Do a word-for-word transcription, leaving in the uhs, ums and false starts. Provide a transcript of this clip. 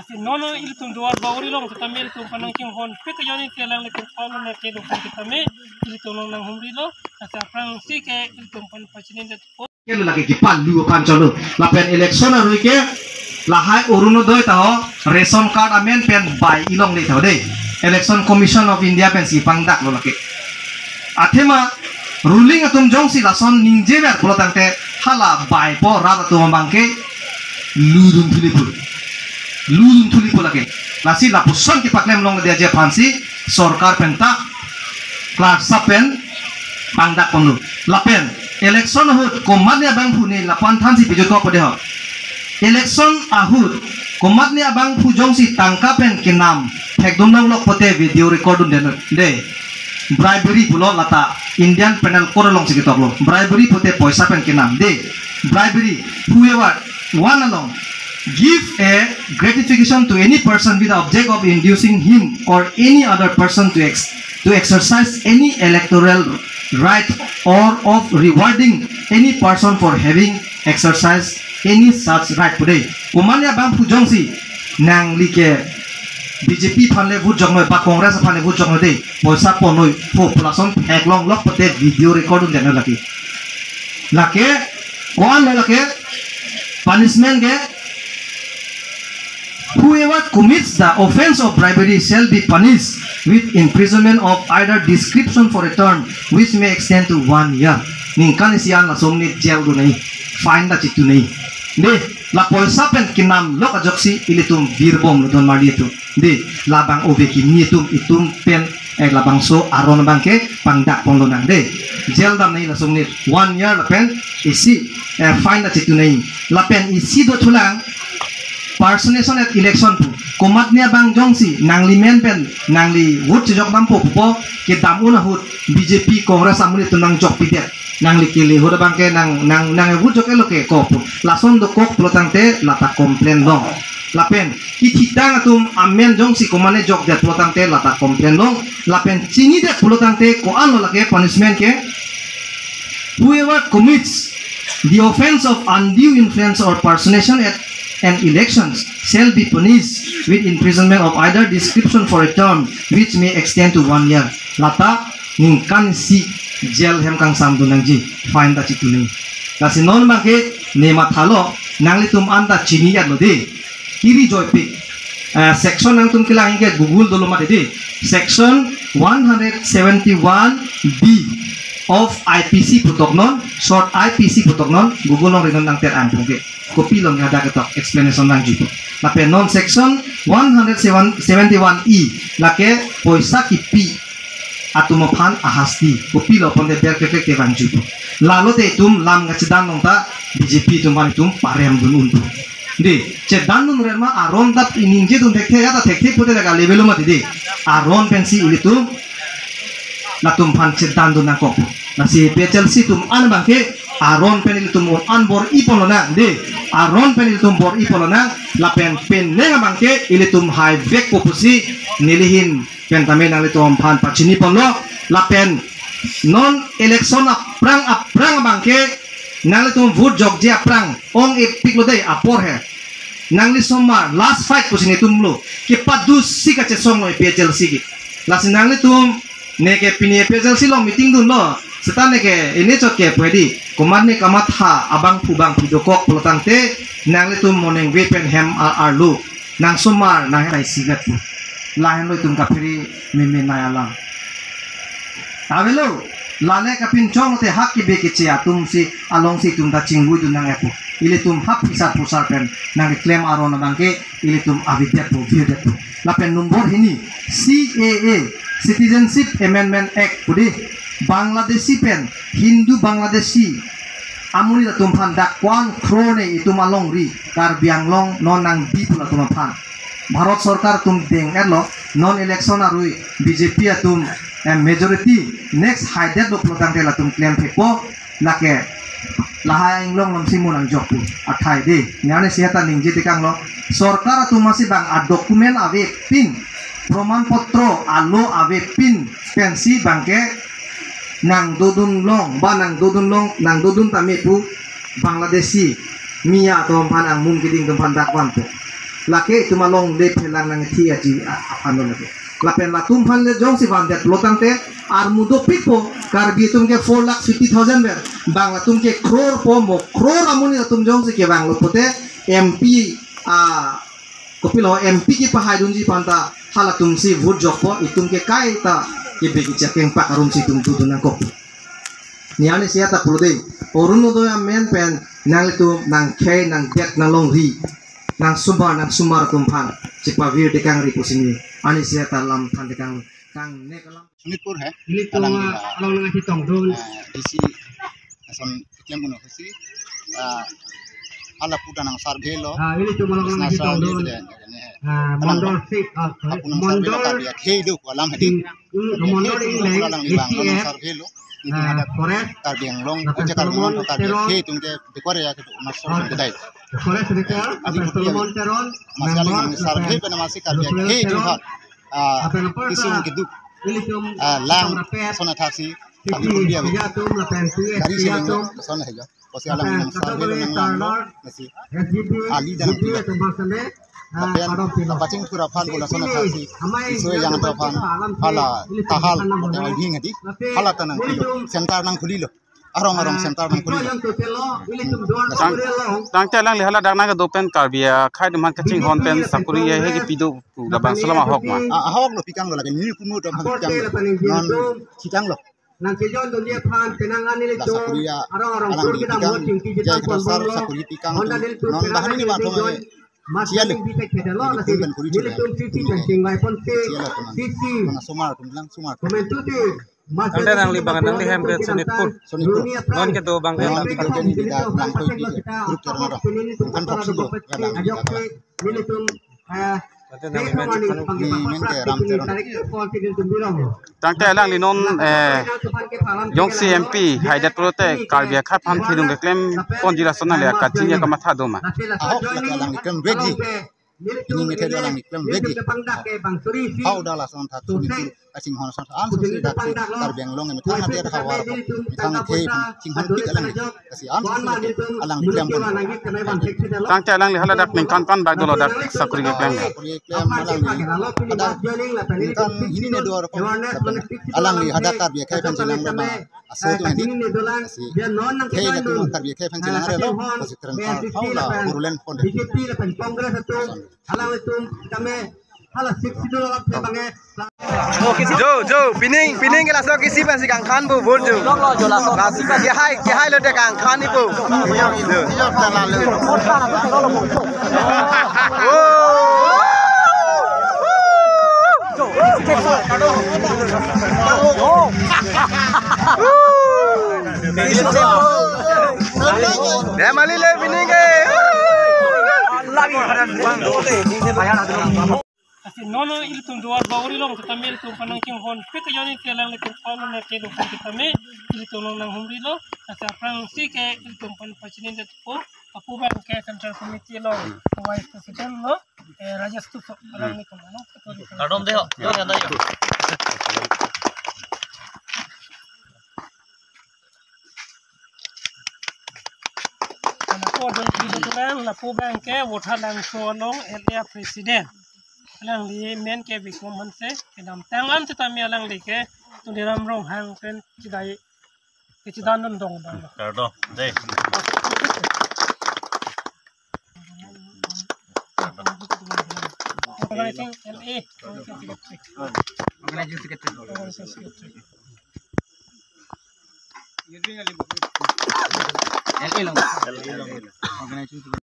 Nono ilitum Duar Bagori along tame ilitum aphan nangchinghon pik ajoine si alanglitum aphan nangkedun tame ilitum along nanghumrilo. Lasi aphrangsi ke ilitum aphan pachini det. Kelo lake kipalu aphan cholo. Lapen election arui ke lahai Orunodoi ta ho, ration card amen pen bai ilongle ta ho dei. Election Commission of India pensi pangdaklo lake. Athema ruling atum jongsi lason ningjever pulo tangte hala baipo rat atum abangke ludun thuli pu. Ludun thuli pu lake. Lasi lapuson kipaklem longledet aphansi sorkar penta clerk sahab pen pangdak ponlo. Lapen election ahut komatne abangphu ne lapu-an thansi pejut kok pade ho. Election ahut komatne abangphu jongsi tangka pen kenam thekdun longlok pote video record dunde dei. Bribery pulo lata Indian Penal Code alongsi ketoklo. Bribery pote poisa pen kenam dei. Bribery, whoever, one along, give a gratification to any person with the object of inducing him or any other person to ex- to exercise any electoral right or of rewarding any person for having exercised any such right pu dei. Komatne abangphu jongsi nangli ke B J P aphan le vote joknoi ba Congress aphan le vote joknoi dei, poisa ponnoi ho pu lason theklonglok pote video record dunde lake. Lake ko-anlo lake punishment ke, whoever commits the offense of bribery shall be punished with imprisonment of either description for a term which may extend to one year. Ningkan isi an lason ne jail dun nangji, fine ta chitu nangji. Dei, la poisa pen kenamlok ajoksi ilitum virbomlo don marli atum. Dei, labang ove kimi atum, itum pen, eh, labangso aron abangke pangdak ponlonang dei. Jail dam nangji lason ne one year lapen isi, eh, fine ta chitu nangji. Lapen isi dothulang, personation at election pu. Komatne abang jongsi nangli men pen nangli vote chejok dampo pupo, kedam un ahut B J P Congress amonit atum nangjokpidet. Nangli kele ahut abangke nang, nang, nang vote joklo ke ko pu. Lason dokok pulo tangte lata complain long. Lapen kithitang atum amen jongsi komatne jokdet pulo tangte lata complain long. Lapen chinidet pulo tangte ko-anlo lake punishment ke, whoever commits the offense of undue influence or personation at an election shall be punished with imprisonment of either description for a term which may extend to one year. Lata ningkan isi jail hem kangsam dun nangji, fine ta chitu nangji. Lasi non abangke ne mathalo, nanglitum anta chini yatlo dei. Kiri joipik. Eh, section nangtum kelang ke Google dolo mati dei. Section one hundred seventy-one B of I P C pu toknon, short I P C pu toknon, Google along ri non nangter-ang pu ke. Kopilo hadak ketok explanation nangjuipo. Lapen non section one hundred seventy-one E lake poisa kipi atum aphan ahasti, kopilo ponte ber kekrek te vangjuipo. Lalote itum lam kachedan long ta B J P atum aphan itum parem dun unpo. Dei, chedan dun rerma aron ta iningje dun thekthe ya ta thekthe pote lake level lo mati dei. Aron pensi ilitum latum aphan chedan dun nangkok. Lasi A P H L C atum an abangke aron pen ilitum un-an bor-i ponlonang dei. Aron pen ilitum bor-i ponlonang, lapen penang abangke ilitum haivekpo pusi nelihin pen tame nanglitum aphan pachini ponlo. Lapen non election aphrang aphrang abangke nanglitum vote jokji aphrang ong-epiklo dei apor he. Nangli somar last fight pusi netum lo. Kepadu si kachesonglo A P H L C ke. Lasi nanglitum neke pini A P H L C along meeting dunlo. Seta neke ini chot ke pu dei. Komatne kamatha abangphu bangphi dokok pulo tangte nanglitum moning ve pen hem ar arlo. Nangsomar nang henai sigat pu. Lahenlo itum kaphere meme nai alam. Avelo, lale kapinchong te hak kibe keche atumsi alongsi itum ta chingvui dun nang-epo. Ilitum hap phisar phusar pen nangkeklem aron abangke ilitum avedetpo, virdetpo. Lapen nombor hini, C A A, Citizenship Amendment Act pu dei, Bangladeshi pen Hindu Bangladeshi amonit atum aphan dak one crore ne itum alongri Karbi Anglong non nangbi pu latum aphan. Bharat Sorkar atum deng-etlo, non election arui B J P atum, eh, majority next haidetlo pulo tangte latum klem thekpo, lake lahai inglong lamsi mo nangjok pu athai dei. Nane sihata ningje tekanglo. Sorkar atum masi bang a document avepin, proman potro alo avepin pensi abangke nangdodun long, ba nangdodun long, nangdodun tame pu Bangladeshi miya atum aphan angmum keding atum aphan dak vanpo. Lake itum alongle phelang nangthi aji a-, aphan lo lake. Lapen latum aphan le jongsi vandet lo tangte armu dopikpo, Karbi atum ke four lakh fifty thousand ver, bang latum ke crore po mo, crore amonit atum jongsi kevanglo pote M P, a, kopilo M P kepahaidunji aphanta halatum si vote jokpo, itum ke kaita kebe kechakeng pak arum si itum dodun nangkok. Ne anisi ta pulo dei, Orunodoi amen pen nanglitum nangkhei nangdet nanglongri, nangsumar nangsumar atum aphan chepavir tekangri pusi ne anisi ta lam aphan tekang, kang ne kalam. Sonitpur he. Nelitum, alang, ah, along nangchetongdun. Ah, D C ason keklem kuno kusi. Ah, hala puta nang survey lo. Ah, nelitum along nangchetongdun. Business survey de, de, de, ne. Ah, alang mandal lo. Six, ah, sorry, apunang survey lo mandal. Karbi akhei do alam hadi. Sing, mm, Karbi mandal akhei do, English, alang libang lo nang A C F, survey lo. Ah, ada forest. Karbi Anglong, lapen puja Karbi Anglong, Solomon Karbi Teron. Akhei tung ke dekor ya ke do, masuk ke dai. Forest Retail, lapen Solomon Teron, masih aling member, survey lapen pen masih Karbi akhei do Teron. Ah, kisung keduk. Ah, lang, sona thaksi. Kami kundi abi. Gari sih, sona hejo. Kosi alang nang survey lo nang lang lo. Nasi. Ali dan pila. Lapen, apa cing pura aphan bola sona thaksi. Isu yang ada aphan. Hala tahal, hotel hing hadi. Hala tanang khulilo. Center nang khulilo. Arong arong center nang khulilo. Tang, tangte alangli hala dak nangkedo pen Karbi akhei atum aphan kachinghon pen sakuri ya he kepi do pu labang selam ahok ma. Ah, ahok lo, pikang lo lagi, neli kumu atum aphan pikang lo. Non chikang lo. Nangkejon dun dia aphan penang ani la lejo. Sakuri ya, arong arong alangli kur kita pikang, mau tinggi jai kita sar bom lo. Sakuri pikang. Honda tu, nelitum non bahan ini ma thong. Mas sia lo. Tinggi kita kheda lo, neli nasi kum pen kuri neli chile. Tum sisi pen chingvai pon se. Sia lo teman. Sisi. Mana sumar tum bilang sumar. Komentu ti. Anda nangli bang nangli hem ke Sonitpur. Sonitpur. Non kedo bang. Non kedo bang di dak nang koi di grup terang ro. Kan pok silo. Ajok ke nelitum, eh, ante nangli men chukkan. Ni men ke Ram Teron. Tangte alangli non, eh, jongsi M P haidet pulote Karbi akhei aphan thidung keklem ponji lason nangli kachini kamatha do ma. Ahok lake alangli klemvekji. Ini mithe do alangli klemvekji. Hau da lason thak Sonitpur kachinghon son an susi dak si Karbi Anglong methang adet havar ko methang akhei chinghon pik alangli. Lasi an susi alangli klem pon. Tangte alangli hala dak ningkan kan bak dolo dak sakuri keklem. Sakuri keklem alangli. Ada ningkan hini ne do aro ko. Alangli hadak Karbi akhei aphan chinang ma. Aso tu hadi. Lasi khei latum Karbi akhei aphan chinang re lo. Lasi transfer hau la Bodoland pon de. B J P lapen Congress atum. Hala atum kami hala six schedule alap ke bang e. Jo, jo, pining, pining ke laso kisi pensi kangkhan pu, bur jo. Lok lo, jo laso. Las, kehai, kehai lote kangkhan ni pu. Jo. Oh. Dei mali le pining ke. Lasi non ilitum Duar Bagori along setame ilitum aphan nangchinghon pik kejor ni kelang ilitum aphan nangkedo setame ilitum along nanghumri lo. Lasi aphrangsi ke ilitum aphan pachini det po, apu abang ke Central Committee along Vice President lo, eh, Rajesh Tuso, alangli tum ano. Kardom dei ho. Yo, ya, da, yo. Lapu adun kiri dolang, lapu abang ke Vothatlangso along L A President. Alangli men ke Bikrom Hanse, kedamtang an setame alangli ke Tuliram Ronghang pen chidai, kechidan dun dong bang. Kardom dei. Organizing L A. Organizing Secretary. Organizing Secretary. L A along. Organizing Secretary.